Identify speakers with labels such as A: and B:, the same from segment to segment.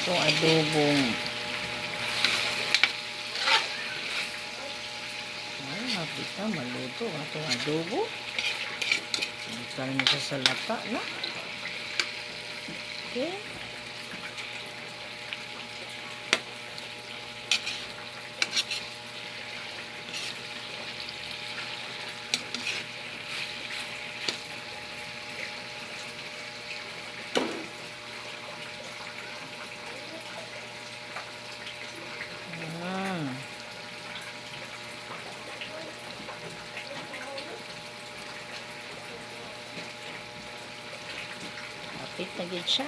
A: Atong adobong. Ay, hapit na maluto ang atong adobo. Butang na siya sa lata na. Okay. Hapit na gid siya.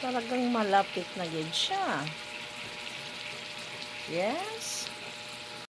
A: Talagang malapit na gid siya. Yes.